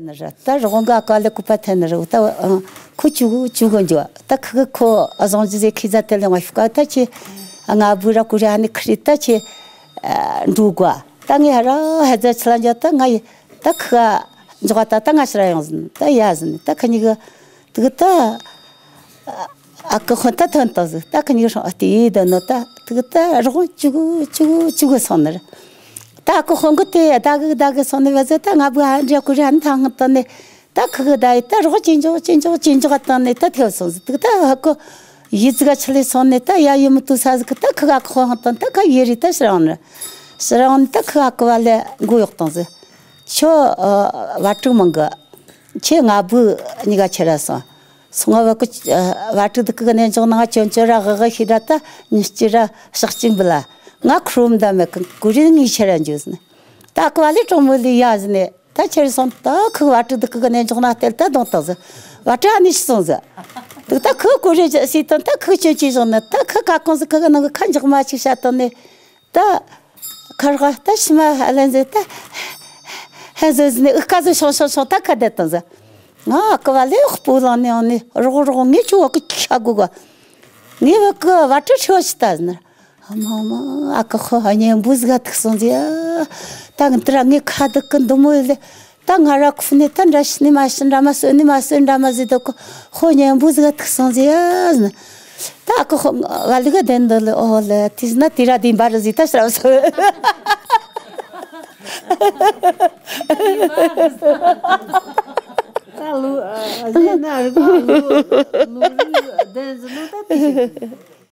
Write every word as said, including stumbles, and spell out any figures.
ནི་རེད། ད་རོགས་ག་ཀ་ལེ་ཀུ་པ་ཐེ་ནི་རེད། ད་ཨ་ཁོ་ཅུ་གུ་ཅུ་གུ་འཇོག་ད་ཁི་གི་ཁོ་ཨ་བཟང་ཇི་ཟེ་ཁི་ཛ་ཐེ་ལེ་ང་ཤུ་ཀ་ད་ཁྱེད་ང་བུ་ར་ཀུ་ར་ཧ་ནི་ཁི་རི་ད་ཁྱེད་འགྲོ་གོ་ད་ངས་ཧ་ར་ཧ་ཛ་ཆི་ལ་འཇོག་ད་ང་ཡི་ད་ཁི་ག་འཇོག་ད་ད་ང་ཤི་ར་ཡོང་ཟིན་ད་ཡ་ཟིན་ད་ཁི་གཉིས་གི་དུ་གི་ད། ཨ་ཁུ་ཧོན་ད་ཐོན་ཏོ་ཟིག་ད་ཁི་གཉིས་ཧྲང་ཨ་ཏི་ཡི་ད་ནོ་ད་དུ་གི་ད་རོགས་ཅུ་གུ་ཅུ་གུ་ཅུ་གུ་སོང་ནི་རེད། ད་ཨ་ཁུ་ཧོན་གི་དེ་ད་གི་ད་གི་སོང་ནི་བ་ཟི་ད་ང་བུ་ཧ་འདྲེ་ཀུ་ར་ཧན་ཐང་ཧང་ཏོ་ནི་ད་ཁི་གི་ད་ཡི་ད་རོགས་ཅི་འཇོག་ཅི་འཇོག་ཅི་འཇོག་ཏང་ནི་ད་ཐེ་བ་སོང་ཟིག་དུ་གི་ད་ཨ་ཁུ་ཡི་ཙི་ག་ཆི་ལི་སོང་ནི་ད་ཡ་ཡི་མི་ཏུ་ས་ཟིག་ད་ཁི་ག་ཨ་ཁུ་ཧོན་ཧང་ཏོ་ད་ཁ་ཡི་རི་ད་ཤི་རང་ནི་ཤི་རང་ནི་ད་ཁི་ག་ཨ་ཁུ་བ་ལེ་མགོ་གཡོག་ཏང་ཟིག་ཁྱོད་བ་ཕྲུག་མང་གི་ཁྱེད་ང་བུ་གཉིས་ཀ་ཁྱེར་ར་སོང་། སོང་བ་གི་བ་ཕྲུག་དུ་གི་ནས་འཇོག་ནང་ཅོན་ཅོ་ར་གི་གི་ཤི་ར་ད་ཉི་ཤི་ར་ཤག་ཅིང་བུ་ལ་ང་ཁུ་རུམ་ད་མེད་གི་གུ་རི་ངི་ཁྱེར་ར་འཇུ་ཟིན། ད་ཨ་ཁུ་བ་ལི་གྲོང་མོ་ལི་ཡ་ཟིན་ནས་ད་ཁྱེར་སོང་ད་ཁི་བ་ཕྲུག་དུ་གི་གི་ནས་འཇོག་ན་སྟེར་ད་གདོང་ཏོ་ཟི་བ་ཕྲུག་ཨ་ནི་ཤི་སོང་ཟི། དུ་ད་ཁི་གུ་རི་ཞི་ཏོན་ད་ཁི་ཅོན་ཅི་བཞག་ནི་ད་ཁི་ཀ་ཀོང་ཟི་ཁི་གི་ནང་གི་ཁ་འཇག་མ་ཅིག་བྱ་ཏོན་ནི། ད། ཁར་ག་ད་ཕྱི་མ་ཧ་ལན་ཟེ་ད། ཧན་ཟེ་ཟེ་ནི་ཨུ་ཀ་ཟེ་ཤོང་ཤོང་ཤོང་ད་ཁ་བསྡད་དང་ཟེ། ང་ཨ་ཁུ་བ་ལེ་ཨོ་སྤུ་ལང་ནི་ཨོ་ནི་རོག་རོག་ངས་ཁྱོད་ཨ་ཁུ་ཁ་གུ་ག་ངས་བ་ཀུ་བ་ཀྲི་ཁྲི་བ་ཤི་ད་ཟེ་ན། ཨ་མ་མ་ཨ་ཁུ་ཁོ་ཧ་ཉན་འབུ་ཟིག་ག་ཐུག་སོང་ཟེ། ད་ང་དེ་ར་ངས་ཁ་བདག་གི་འདི་མོ་ཡི་ལེ། ད་ང་ར་ཁུ་ནི་ད་འདྲ་ཤི་ནི་མ་ཤི་འདྲ་མ་སོ་ནི་མ་སོ་འདྲ་མ་ཟི་ད་ཁོ་ཁོ་ཉན་འབུ་ཟིག་ག་ཐུག་སོང་ཟེ་ཡ་ཟེ་ན། ད་ཨ་ཁུ་ཁོ་བ་ལི་ག་དེ་འདི་ལི་ཨོ་ལེ་དེ་ཟེ་ན་དེ་ར་དེ་འབའ་རི་ཟི་ད་ཤི་ར་སོ། ད་ལུ་ཨ་ཟེ་ན་རི་ག་ལུ་ལུ་རི་དེ་ཟེ་ལུ་ད་དེ་ཤི།